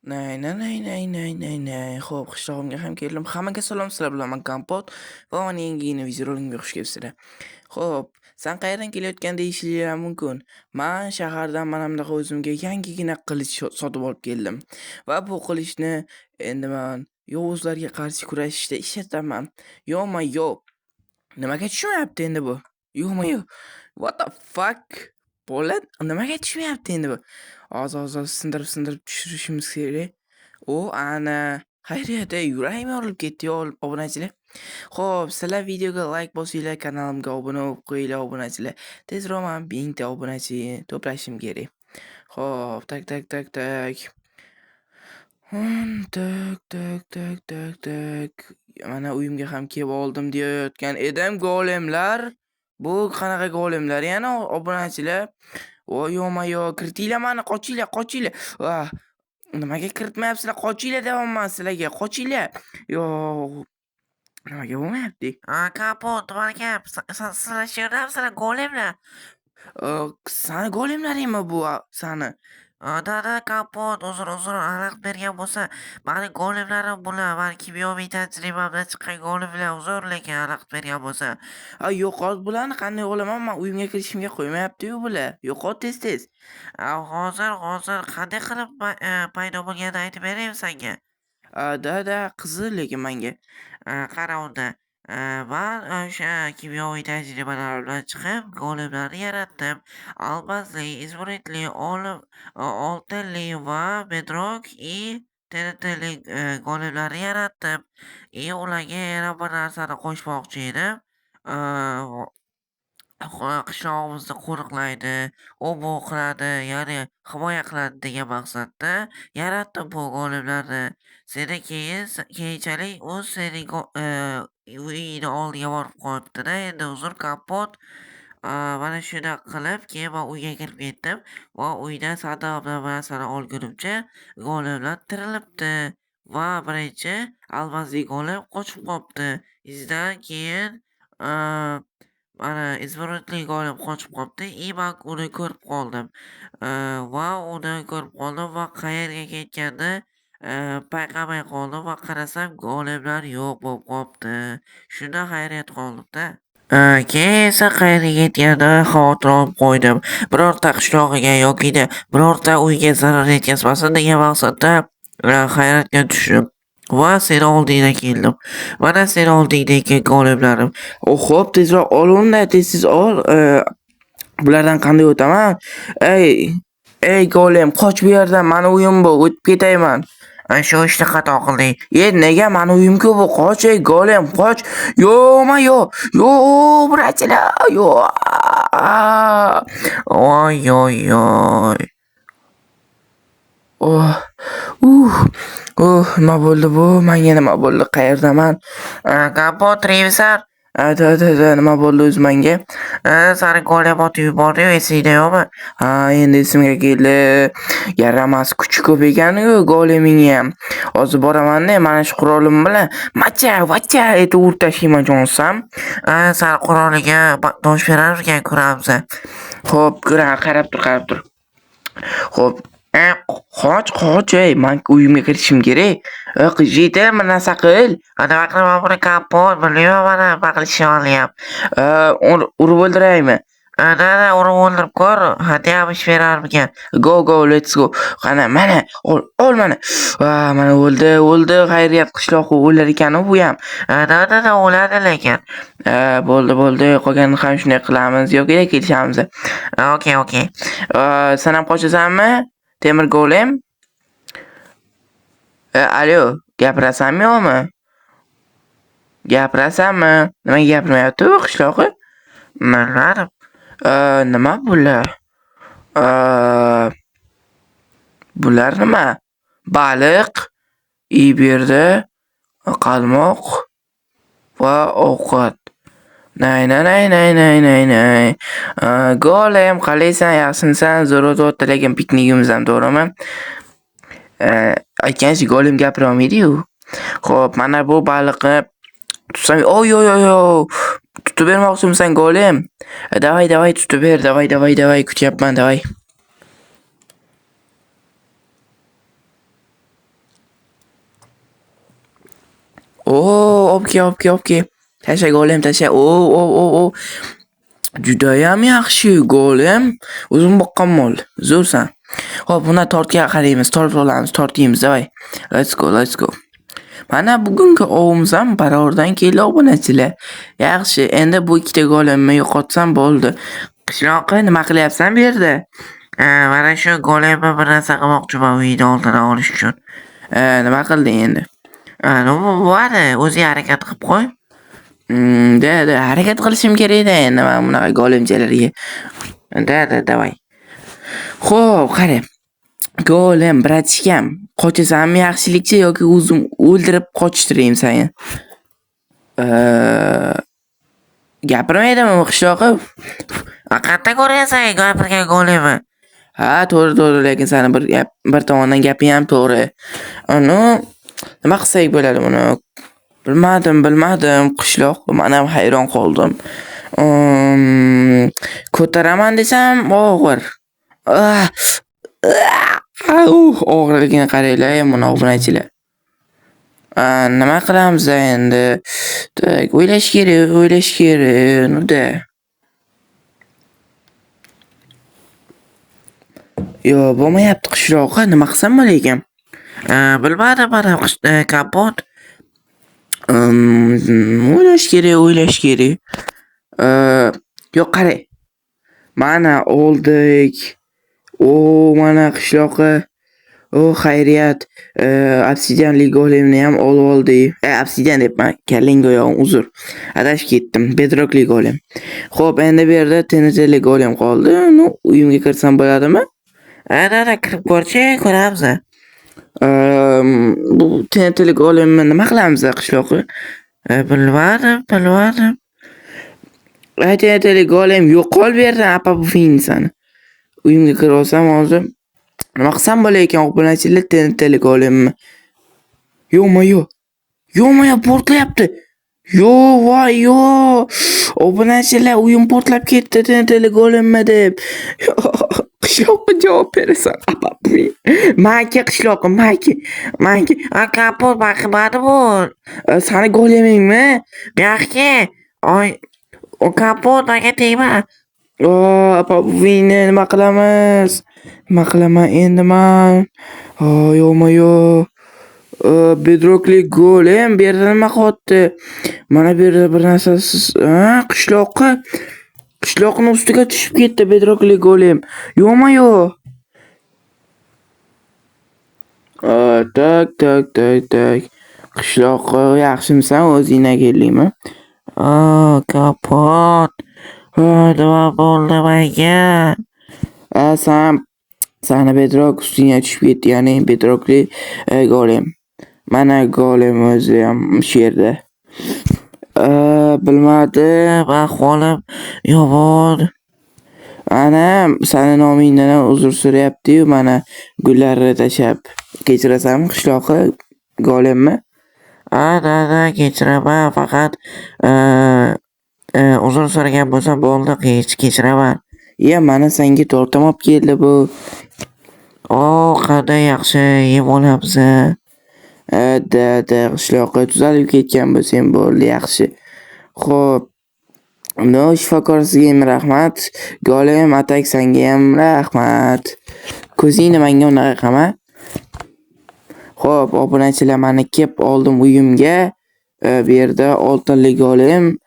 Nay, nay, nay, nay, nay, nay, nay. Xo'p, qishlog'imga ham keldim. Hammaga salom, sizlar bilan men Kompot va meni yangi videorolikimga xush kelibsizlar. Xo'p, san qayerdan kelayotgan deyishingiz ham mumkin. Men shahardan mana bunaqa o'zimga yangigina qilich sotib olib keldim. Va bu qilichni endi men yovuzlarga qarshi kurashishda ishlataman. Yo-ma-yo. Nimaga tushmayapti endi bu? Yo-ma-yo. What the fuck? Bola, nimaga tushmayapti endi bu? Hozir, hozir sindirib tushirishimiz kerak. O, ana. Xayriyat, ey, yuragim yorilib ketdi, yo, obunachilar. Xo'p, sizlar videoga like bosinglar, kanalimga obuna bo'lib qo'yinglar, obunachilar. Tezroq men 1000 ta obunachi to'plashim kerak. Xo'p, tak tak tak tak. Tak tak tak tak tak. Mana uyimga ham kelib oldim deyayotgan edim. Golemlar. Bu qanaqa golemlar yana, obunachilar? Voy, yo-mayo, kiritinglar mani, qochinglar, qochinglar. Ah, nimaga kiritmayapsizlar? Qochinglar deyapman sizlarga, qochinglar. Yo'q. Nimaga bo'lmayapti? Kompot, nima gap? Sizlar shu yerdamisizlar, golemlar? Sani golemlaringmi bu, sani? Da, Kompot, uzr, uzr, xalaqit bergan bo'lsa, mani golemlarim bular, mani kimyoviy tajribamdan chiqqan golemlar, uzr lekin xalaqit bergan bo'lsa. A, yo'qot bularni qanday olaman? Men uyimga kirishimga qo'ymayapti-yu bular. Yo'qot tez-tez. Hozir, hozir qanday qilib paydo bo'lganini aytib beraymi senga? Da, da, qiziq lekin menga. Qara unda. Man o'sha kimyoviy tajribalar bilan chiqib, golemlarni yaratdim. Almazli, izumrudli, oltinli va bedrock и TNTli golemlarni yaratdim. И ularga yana bir narsani qo'shmoqchi edim. Qishlog'imizni qo'riqlaydi, u-bu qiladi, ya'ni himoya qiladi degan maqsadda yaratdim bu golemlarni. Seni keyin keyinchalik u sening uyingni oldiga borib qolibdi-da. Endi uzr, Kompot. Mana shunaqa qilib, keyin men uyga kirib ketdim va uydan sandig'imdan narsani olgunimcha golemlar tirilibdi va birinchi almazli golem qochib qolibdi. Izidan keyin mana izumrudli golem qochib qolibdi и men uni ko'rib qoldim. Va uni ko'rib qoldim va qayerga ketganini payqamay qoldim va qarasam golemlar yo'q bo'lib qolibdi. Shunda hayriyat qoldim-da. Keyin esa qayerga ketganini xavotir olib qo'ydim. Birorta qishlog'iga yokida birorta uyga zarar yetkazmasin degan maqsadda hayratga tushdim. Va seni oldingga keldim. Mana seni oldingdagi golemlarim. Xo'p, tezroq ol unda, tez-tez ol. Bulardan qanday o'taman? Ey, ey golem, qoch bu yerdan, mani uyim bu, o'tib ketayman. Shu ishni xato qilding. E, nega mani uyim-ku bu? Qoch, ey golem, qoch. Yo'q, yo'q. Yo'q, brachilar, yo'q. Voy, oy, oy. Oh, oh, nima bo'ldi bu? Menga nima bo'ldi? Qayerdaman? Kompot, tirikmisan? Da, da, da, nima bo'ldi o'zi menga? Sani golem otib yubordi-yu, esingda yo'qmi? Ha, endi esimga keldi. Yaramas kuchi ko'p ekan-ku goleming ham. Hozir boraman-da, mana shu qurolim bilan macha, vacha etib urib tashlayman jonsam. Sani quroliga dosh berarmikan, ko'ramiz. Xo'p, qarab tur, qarab tur. Xo'p, qoch, qoch, ey, men uyimga kirishim kerak. Yetar, bir narsa qil. Nima qilaman buni, Kompot, bilmayman mana nima qilishni ham. Urib o'ldiraymi? Da, da, urib o'ldirib ko'r, hadya ish berarmikan. Go, go, let's go. Qani, mana, ol, ol mana. Mana o'ldi, o'ldi, xayriyat qishloqi o'lar ekan-u bu ham. Da, da, da, o'ladi lekin. Bo'ldi, bo'ldi, qolganini ham shunday qilamiz yoki kelishamiz. Okey, okey. Sen ham qochasanmi? Temir golem? Alo, gapirasanmi yo'qmi? Gapirasanmi? Nimaga gapirmayapti bu qishloqi? Bilmadim. Nima bular? Bular nima? Baliq, i bu yerda qalmoq va ovqat. Nay, nay, nay, nay, nay, nay, nay. Golem, qalaysan, yaxshimisan? Zo'r o'tyapti lekin piknikimiz ham, to'g'rimi? Aytgancha golem gapira olmaydi-yu. Xo'p, mana bu baliqni tutsam, oy, oy, oy, oy. Tutib bermoqchimisan golem? Davay, davay, tutib ber, davay, davay, davay, kutyapman, davay. O, olib kel, olib kel, olib kel. Tasha golem, tasha. O, o, o, o. Judayam yaxshi golem. O'zim boqqan mol. Zo'rsan. Xo'p, bunda tortga qaraymiz, tort olamiz, tort yeymiz. Давай. Let's go, let's go. Mana bugungi ovimiz ham barobardan keldi obunachilar. Yaxshi, endi bu ikkita golemni yo'qotsam bo'ldi. Qishloqqa nima qilyapsan bu yerda? Mana shu golemni bir narsa qilmoqchiman uyni oldini olish uchun. Nima qilding endi? Nima bo'ladi? O'zing harakat qilib qo'y. Da, da, harakat qilishim kerak-da endi mana bunaqa golemchalarga. Da, da, давай. Xo'p, qara. Golem, братишка m, qochasanmi yaxshilikcha yoki o'zim o'ldirib qochishtiraymi seni? Gapirmaydimi u qishloqi? Qayerda ko'rgansan gapirgan golemni? Ha, to'g'ri, to'g'ri, lekin sani bir gap, bir tomondan gaping ham to'g'ri. Uni nima qilsak bo'ladi buni? Bilmadim, bilmadim, qishloq, men ham hayron qoldim. Ko'taraman desam og'ir. Ah, og'irligini qaranglar, buni obunachilar. Nima qilamiz endi? Так, o'ylash kerak, o'ylash kerak. Ну да. Yo'q, bo'lmayapti qishloqqa, nima qilsam bo'lar ekan? Bilmadim mana kompot. O'ylash kerak, o'ylash kerak. Yo'q, qarang. Mana oldik. O, mana qishloqqa. O, xayriyat. Obsidianli golemni ham olib oldik. Obsidian debman, kallangga oyog'im, uzr. Adashib ketdim. Bedrockli golem. Xo'p, endi bu yerda TNTli golem qoldi. Ну, uyimga kirsam bo'ladimi? Da, da, kirib ko'rchi, ko'ramiz. Bu TNTli golemni nima qilamiz qishloqqa? Bilmadim, bilmadim. TNTli golem yo'qol bu yerdan, apa buvingni sani. Uyimga kirib olsam hozir nima qilsam bo'lar ekan obunachilar TNTli golemni? Yo'q-ma-yo'q. Yo'q-ma-yo'q, portlayapti. Yo'q, voy, yo'q. Obunachilar, uyim portlab ketdi TNTli golemmi deb. Qishloqqa javob berasan, apa buving. Maki qishloqqa, maki. Maki. A, kompot, maki bu. Sani golemingmi? Buyoqqa. Oy, o kompot menga tegma. O, apa buvingni nima qilamiz? Nima qilaman endi man? O, yo'qma yo'q. Bedrockli golem bu yerda nima qilyapti? Mana bu yerda bir narsasiz, ha, qishloqqa. Qishloqning ustiga tushib ketdi bedrockli golem. Yo'qma yo'q. Tak, tak, tak, tak. Qishloqqa yaxshimisan, o'zingdan keldingmi? Kompot. Nima bo'ldi menga? Sen sani bedrock ustingga tushib ketdi, ya'ni bedrockli golem. Mana golem o'zi ham shu yerda. Bilmadim, ahvolim yomon. Ana sani nomingdan ham uzr so'rayapti-yu, mana gullarni tashlab. Kechirasanmi qishloqqa golemmi? Ha, da, da, kechiraman, faqat uzr so'ragan bo'lsam bo'ldi, kechiraman. Iya, mana senga tort ham olib keldi bu. O, qanday yaxshi, yeb olamiz. Da, da, qishloqqa tuzalib ketgan bo'lsang bo'ldi, yaxshi. Xo'p. No, shifokor sizga ham rahmat. Golem atak senga ham rahmat. Ko'zingni menga unaqa qilma. Xo'p, obunachilar, mana kelib oldim uyimga. Bu yerda oltinli golem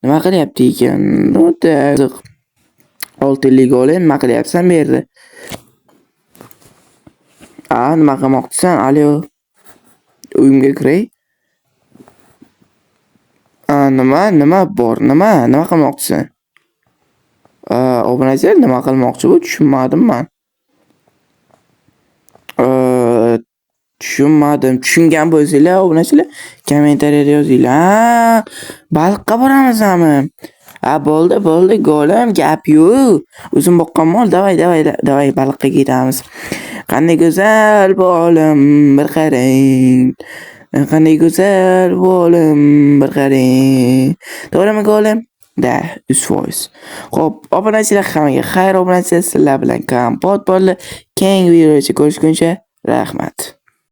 nima qilyapti ekan? No, da, oltinli golem nima qilyapsan bu yerda? A, nima qilmoqchisan? Alo. Uyimga kiray. A, nima? Nima bor? Nima? Nima qilmoqchisan? A, obunachilar, nima qilmoqchi bu? Tushunmadim men. Tushunmadim. Tushungan bo'lsanglar, obunachilar, kommentariyada yozinglar. Ha, baliqqa boramizmi? Ha, bo'ldi, bo'ldi, golem, gap yo'q. O'zim boqqan mol, davay, davay, davay, baliqqa ketamiz. Qanday go'zal bu olam, bir qarang. Qanday go'zal bu olam, bir qarang. To'g'rimi golem? Da, 100%. Xo'p, obunachilar, hammaga xayr obunachilar, sizlar bilan Kompot bo'ldi. Keyingi videoda ko'rishguncha rahmat.